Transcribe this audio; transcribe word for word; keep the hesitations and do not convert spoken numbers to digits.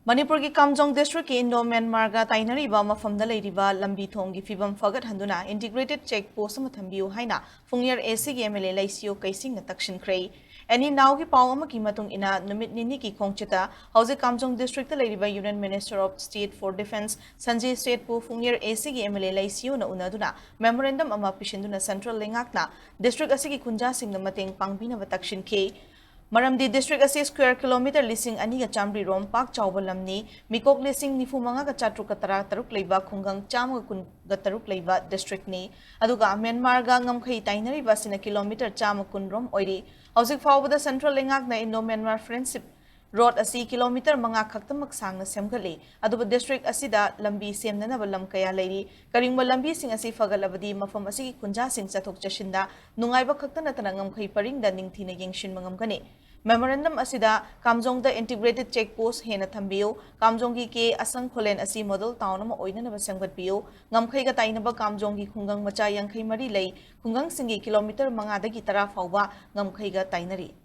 ꯃꯅꯤꯄꯨꯔꯒꯤ ꯀꯥꯝꯖꯣꯡ ꯗꯤꯁꯇ꯭ꯔꯤꯛꯀꯤ ꯏꯟꯗꯣ ꯃ꯭ꯌꯥꯟꯃꯥꯔꯒ ꯇꯥꯏꯅꯔꯤꯕ ꯃꯐꯝꯗ ꯂꯩꯔꯤꯕ ꯂꯝꯕꯤ ꯊꯣꯡꯒꯤ ꯐꯤꯕꯝ ꯐꯒꯠꯍꯟꯗꯨꯅ ꯏꯟꯇꯤꯒ꯭ꯔꯦꯇꯦꯗ ꯆꯦꯛ ꯄꯣꯁ ꯑꯃ ꯊꯝꯕꯤꯌꯨ ꯍꯥꯏꯅ ꯐꯨꯡꯌꯔ ꯑꯦ ꯁꯤꯒꯤ ꯑꯦꯝ ꯑꯦꯜ ꯑꯦ ꯂꯩꯁꯤꯌꯣ ꯀꯩꯁꯤꯡꯅ ꯇꯛꯁꯤꯟꯈ꯭ꯔꯦ꯫ ꯑꯦꯅꯤ ꯅꯥꯎꯒꯤ ꯄꯥꯎ ꯑꯃꯒꯤ ꯃꯇꯨꯡ ꯏꯟꯅ, ꯅꯨꯃꯤꯠ ꯅꯤꯅꯤꯒꯤ ꯈꯣꯡꯆꯠꯇ ꯍꯧꯖꯤꯛ ꯀꯥꯝꯖꯣꯡ ꯗꯤꯁꯇ꯭ꯔꯤꯛꯇ ꯂꯩꯔꯤꯕ Union Minister of State for Defence ꯁꯟꯖꯦ ꯁꯦꯠꯄꯨ ꯐꯨꯡꯌꯔ ꯑꯦ ꯁꯤꯒꯤ ꯑꯦꯝ ꯑꯦꯜ ꯑꯦ ꯂꯩꯁꯤꯌꯣꯅ ꯎꯅꯗꯨꯅ ꯃꯦꯃꯣꯔꯦꯟꯗꯝ ꯑꯃ ꯄꯤꯁꯤꯟꯗꯨꯅ ꯁꯦꯟꯇ꯭ꯔꯦꯜ ꯂꯩꯉꯥꯛꯅ ꯗꯤꯁꯇ꯭ꯔꯤꯛ ꯑꯁꯤꯒꯤ ꯈꯨꯟꯖꯥꯁꯤꯡꯗ ꯃꯇꯦꯡ ꯄꯥꯡꯕꯤꯅꯕ ꯇꯛꯁꯤꯟꯈꯤ꯫ ꯃꯔꯝꯗꯤ ꯗꯤꯁꯇ꯭ꯔꯤꯛ ꯑꯁꯤ ꯁ꯭ꯀ꯭ꯋꯦꯔ ꯀꯤꯂꯣꯃꯤꯇꯔ ꯂꯤꯁꯤꯡ ꯑꯅꯤꯒ ꯆꯥꯃꯔꯤ ꯔꯣꯝ ꯄꯥꯛ ꯆꯥꯎꯕ ꯂꯝꯅꯤ, ꯃꯤꯀꯣꯛ ꯂꯤꯁꯤꯡ ꯅꯤꯐꯨ ꯃꯉꯥꯒ ꯆꯥꯇ꯭ꯔꯨꯛꯀ ꯇꯔꯥ ꯇꯔꯨꯛ ꯂꯩꯕ, ꯈꯨꯡꯒꯪ ꯆꯥꯝꯃꯒ ꯀꯨꯟꯒ ꯇꯔꯨꯛ ꯂꯩꯕ ꯗꯤꯁꯇ꯭ꯔꯤꯛꯅꯤ꯫ ꯑꯗꯨꯒ ꯃ꯭ꯌꯥꯟꯃꯥꯔꯒ ꯉꯝꯈꯩ ꯇꯥꯏꯅꯔꯤꯕ ꯑꯁꯤꯅ ꯀꯤꯂꯣꯃꯤꯇꯔ ꯆꯥꯝꯃ ꯀꯨꯟ ꯔꯣꯝ ꯑꯣꯏꯔꯤ꯫ ꯍꯧꯖꯤꯛ ꯐꯥꯎꯕꯗ ꯁꯦꯟꯇ꯭ꯔꯦꯜ ꯂꯩꯉꯥꯛꯅ ꯏꯟꯗꯣ ꯃ꯭ꯌꯥꯟꯃꯥꯔ ꯐ꯭ꯔꯦꯟꯁꯤꯞ ꯔꯣꯗ ꯑꯁꯤ ꯀꯤꯂꯣꯃꯤꯇꯔ ꯃꯉꯥ ꯈꯛꯇꯃꯛ ꯁꯥꯡꯅ ꯁꯦꯝꯒꯠꯂꯤ꯫ ꯑꯗꯨꯕꯨ ꯗꯤꯁꯇ꯭ꯔꯤꯛ ꯑꯁꯤꯗ ꯂꯝꯕꯤ ꯁꯦꯝꯅꯅꯕ ꯂꯝ ꯀꯌꯥ ꯂꯩꯔꯤ꯫ ꯀꯔꯤꯒꯨꯝꯕ ꯂꯝꯕꯤꯁꯤꯡ ꯑꯁꯤ ꯐꯒꯠꯂꯕꯗꯤ ꯃꯐꯝ ꯑꯁꯤꯒꯤ ꯈꯨꯟꯖꯥꯁꯤꯡ ꯆꯠꯊꯣꯛ ꯆꯠꯁꯤꯟꯗ ꯅꯨꯡꯉꯥꯏꯕ ꯈꯛꯇ ꯅꯠꯇꯅ ꯉꯝꯈꯩ ꯄꯔꯤꯡꯗ ꯅꯤꯡꯊꯤꯅ ꯌꯦꯡꯁꯤꯟꯕ ꯉꯝꯒꯅꯤ꯫ ꯃꯦꯃꯣꯔꯦꯟꯗꯝ ꯑꯁꯤꯗ ꯀꯥꯝꯖꯣꯡꯗ ꯏꯟꯇꯤꯒ꯭ꯔꯦꯇꯦꯗ ꯆꯦꯛ ꯄꯣꯁ ꯍꯦꯟꯅ ꯊꯝꯕꯤꯌꯨ, ꯀꯥꯝꯖꯣꯡꯒꯤ ꯀꯦ ꯑꯁꯪ ꯈꯣꯂꯦꯟ ꯑꯁꯤ ꯃꯣꯗꯦꯜ ꯇꯥꯎꯟ ꯑꯃ ꯑꯣꯏꯅꯅꯕ ꯁꯦꯝꯒꯠꯄꯤꯌꯨ, ꯉꯝꯈꯩꯒ ꯇꯥꯏꯅꯕ ꯀꯥꯝꯖꯣꯡꯒꯤ ꯈꯨꯡꯒꯪ ꯃꯆꯥ ꯌꯥꯡꯈꯩ ꯃꯔꯤ ꯂꯩ, ꯈꯨꯡꯒꯪꯁꯤꯡꯒꯤ ꯀꯤꯂꯣꯃꯤꯇꯔ ꯃꯉꯥꯗꯒꯤ ꯇꯔꯥ ꯐꯥꯎꯕ ꯉꯝꯈꯩꯒ ꯇꯥꯏꯅꯔꯤ꯫